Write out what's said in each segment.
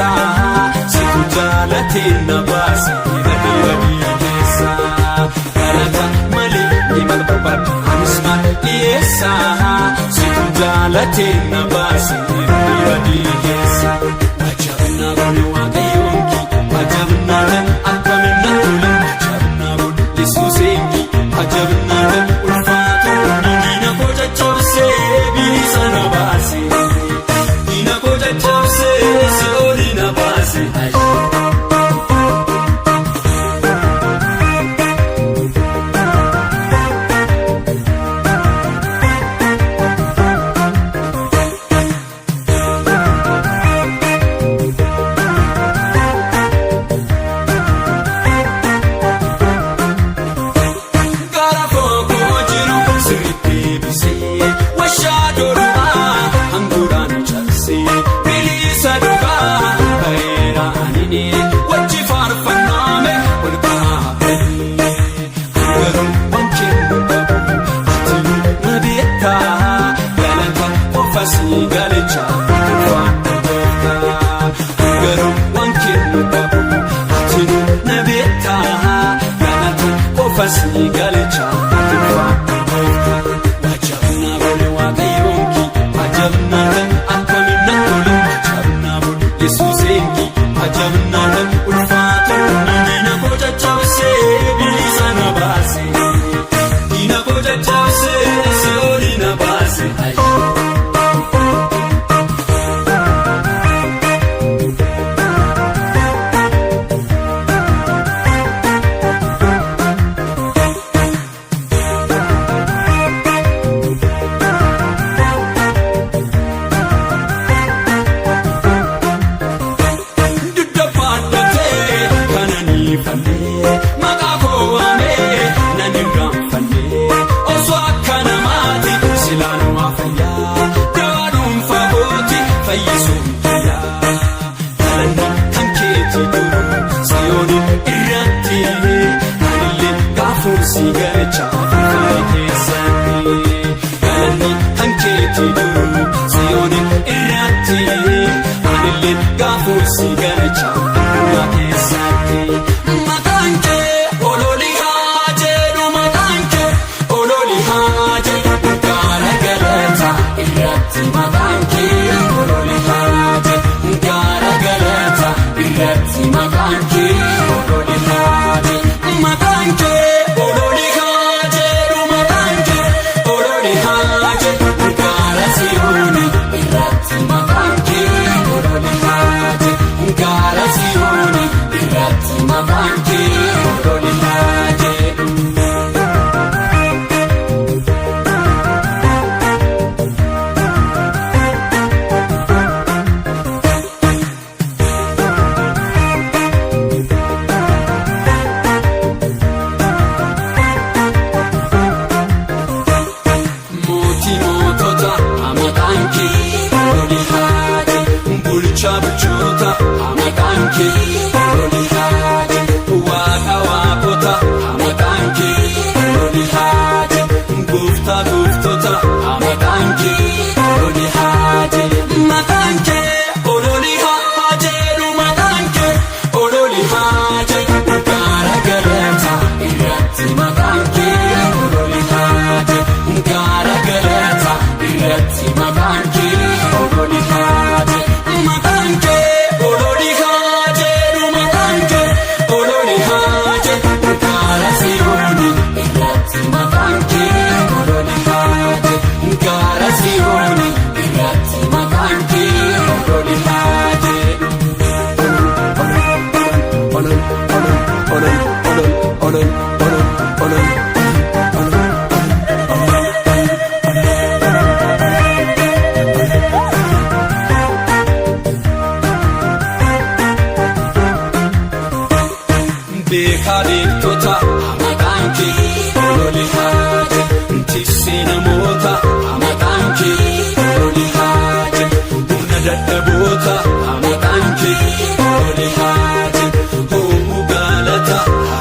dhiyeessa. Situ jaalatee na baase badii badii keessa. Galata malee ni maal barbaada anis maal dhiyeessa. Situ jaalatee na baase badii badii keessa. Ajaa'ibnaa godhe waaqayyoon kee, ajaa'ibnaa ta'e akkamiin na tole, ajaa'ibnaa godhe Yesuuseen kee, ajaa'ibnaa ta'e ulfaatu diina koo caccabsee bilisa na baase. Diina koo caccabsee si'oolii na baase. Gara fookoo jiru sirriitti bisee washaa durbaa hanguuraan cabsee bilisa dhugaa bareera anini wajji faarfannaame ol kaa'ee hangaruu wankennu qabu ati na beektaa galata qofa si galicha ulfaadha gooftaa hangaruu wankennu qabu ati na beektaa galata qofa si galicha ulfaadha gooftaa. Ajaa'ibnaa godhe waaqayyoon kee, ajaa'ibnaa ta'e akkamiin na tole, ajaa'ibnaa godhe Yesuuseen kee, ajaa'ibnaa ta'e ulfaatu diina koo caccabsee bilisa na baase. Diina koo caccabsee si'oolii na baase. Dudda baaddatee kananii fannee maqaa koo waamee nan irraanfannee osoo akka namaati silaan waa fayyaa dawaa dhuunfaa kooti fayyisuun fayyaa galanni kan keetii duru siyooni irratti anillee gaafuun si galcha finfinnee keessatti galanni kan keetii duru siyooni irratti anillee gaafuun si galcha addunyaa keessatti. Maqaan kee ololii haa jedhu, maqaan kee ololii haa jedhu, gaara galata irratti maqaan kee ololii haa jedhu, gaara galata irratti maqaan kee ololii haa jedhu, maqaan kee ololii haa jedhu, maqaan kee ololii haa jedhu, gaara siyooni irratti maqaan kee ololii haa jedhu, gaara siyooni irratti maqaan kee ololii haa jedhu. Mootii mootota maqaan kee ololii haa jedhu, bulchaa bulchoota maqaan kee ololii haa jedhu, waaqa waaqota maqaan kee ololii haa jedhu, gooftaa gooftota maqaan kee ololii haa jedhu, maqaan kee ololii haa jedhu, maqaan kee ololii haa jedhu, gaara galata irratti maqaan kee ololii haa jedhu, gaara galata irratti maqaan kee ololii haa jedhu, maqaan kee ololii haa jedhu, maqaan kee ololii haa jedhu, gaara siyooni irratti maqaan kee ololii haa jedhu, gaara siyooni irratti maqaan kee ololii haa jedhu. Olol olol olol olol olol olol olol olol. Beekaa beektota maqaan kee ololii haa jedhu, tiksee namoota maqaan kee ololii haa jedhu, humna dadhaboota maqaan kee ololii haa jedhu, hoomuu galata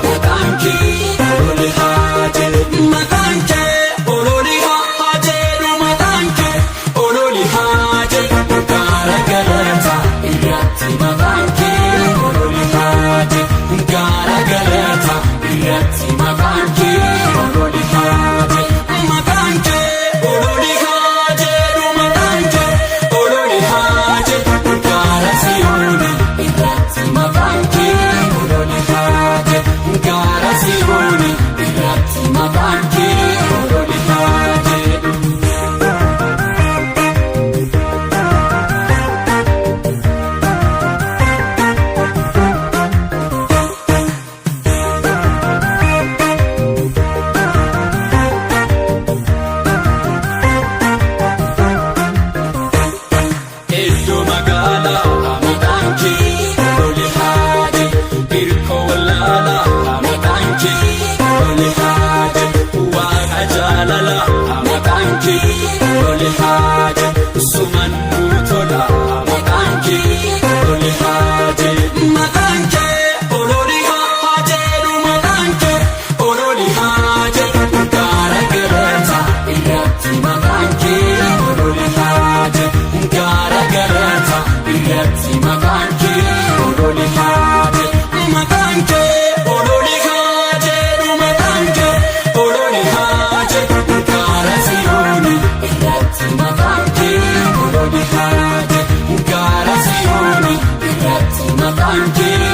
maqaan kee ololii haa jedhu, maqaan kee ololii haa jedhu, maqaan kee ololii haa jedhu, gaara galata irratti maqaan. Maqaan kee.